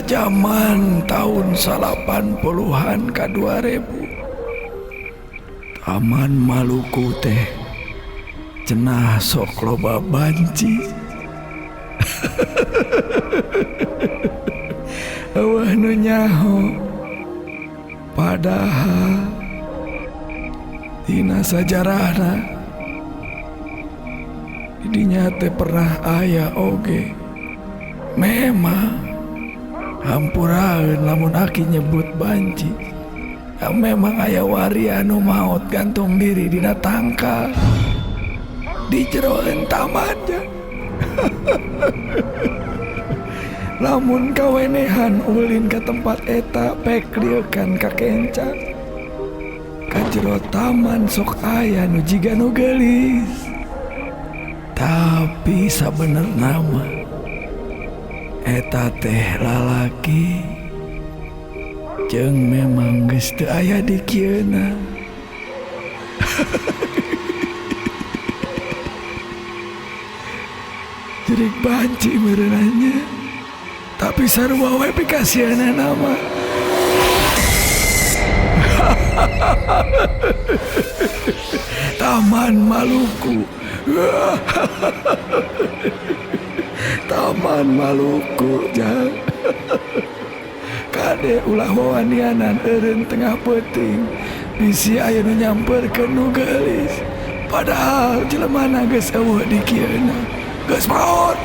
Dina jaman tahun 80-an ka 2000, Taman Maluku teh cenah sok loba banci. Euweuh nu nyaho, padahal dina sajarahna didinya teh pernah aya oge. Memang hampuraeun lamun aki nyebut banci. Ya, memang aya waria anu maot gantung diri dina tangkal di jeroan tamannya. Lamun kawenehan ulin ke tempat eta, pek lieukan ka kenca. Ka jero taman sok aya nu jiga nu geulis. Tapi sabenerna mah eta teh lalaki jeung memang geus teu aya di kieuna. Jerik banci meureunanya. Tapi sarua we pikasieunana mah. Taman Maluku. Taman Maluku jang. Kade ulah wawanianan eureun tengah peuting bisi aya nu nyamperkeun nu geulis. Padahal jelemana geus euweuh di kieuna. Geus maot.